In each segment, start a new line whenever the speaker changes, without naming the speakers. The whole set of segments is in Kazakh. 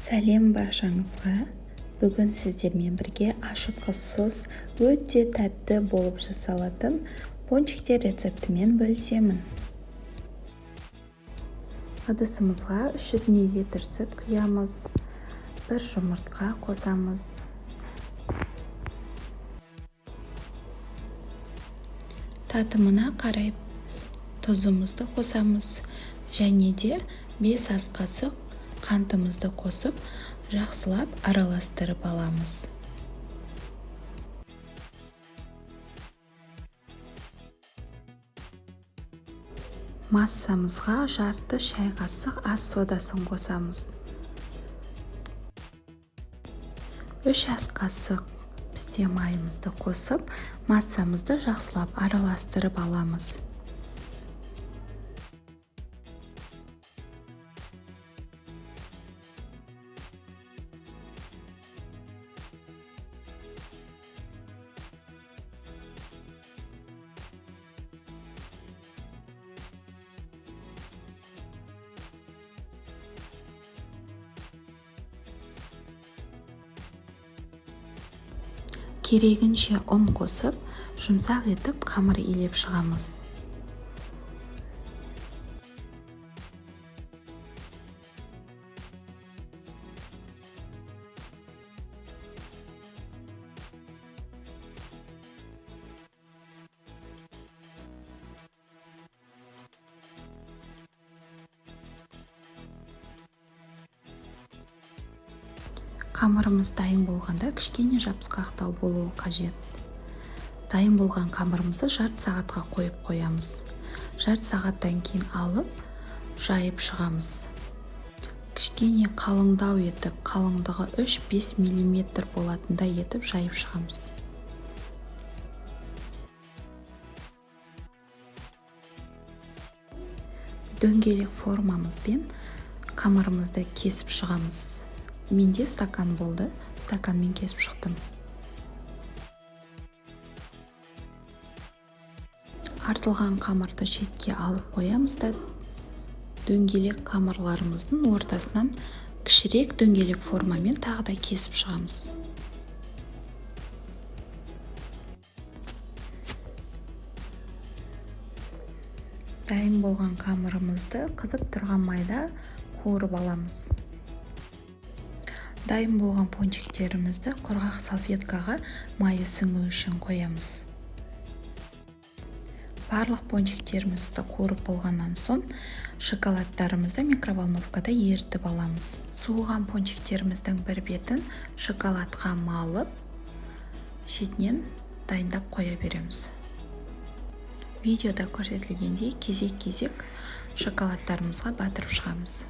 Сәлем баршаңызға! Бүгін сіздермен бірге ашытқысыз, өте тәтті болып жасалатын пончиктер рецептімен бөлісемін. Ыдысымызға 300 мл сүт құямыз, бір жұмыртқа қосамыз. Татымына қарай тұзымызды қосамыз және де 5 ас қасық қантымызды қосып, жақсылап араластырып аламыз. Массамызға жарты шай қасық ас содасын қосамыз. 3 ас қасық пісте майымызды қосып, массамызды жақсылап араластырып аламыз. Керегінше ұн қосып, жұмсақ етіп қамыр илеп шығамыз. Қамырымыз дайын болғанда кішкене жабысқақтау болуы қажет. Дайын болған қамырымызды жарты сағатқа қойып қоямыз. Жарты сағаттан кейін алып, жайып шығамыз. Кішкене қалыңдау етіп, қалыңдығы 3-5 миллиметр болатындай етіп жайып шығамыз. Дөңгелек формамызбен қамырымызды кесіп шығамыз. Менде стакан болды, стаканмен кесіп шықтым. Артылған қамырды шетке алып қоямыз да, дөңгелек қамырларымыздың ортасынан кішірек дөңгелек формамен тағы да кесіп шығамыз. Дайын болған қамырымызды қызып тұрған майда қуырып аламыз. Дайын болған пончиктерімізді құрғақ салфеткаға майы сіңу үшін қоямыз. Барлық пончиктерімізді қуырып болғаннан соң шоколадтарымызды микроволновкада ерітіп аламыз. Суыған пончиктеріміздің бір бетін шоколадқа малып, шетінен дайындап қоя береміз. Видеода көрсетілгендей кезек-кезек шоколадтарымызға батырып шығамыз.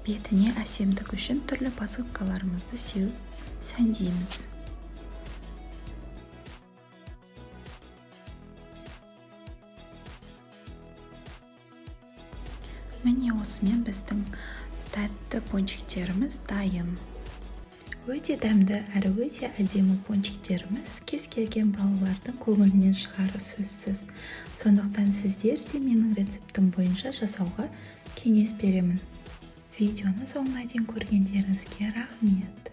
Бетіне әсемдік үшін түрлі посыпкаларымызды сеуіп сәндейміз. Міне осымен біздің тәтті пончиктеріміз дайын. Өте дәмді әрі өте әдемі пончиктеріміз кез келген балалардың көңілінен шығары сөзсіз. Сондықтан сіздер де менің рецептім бойынша жасауға кеңес беремін. Видеоны соңына дейін көргендеріңізге рахмет.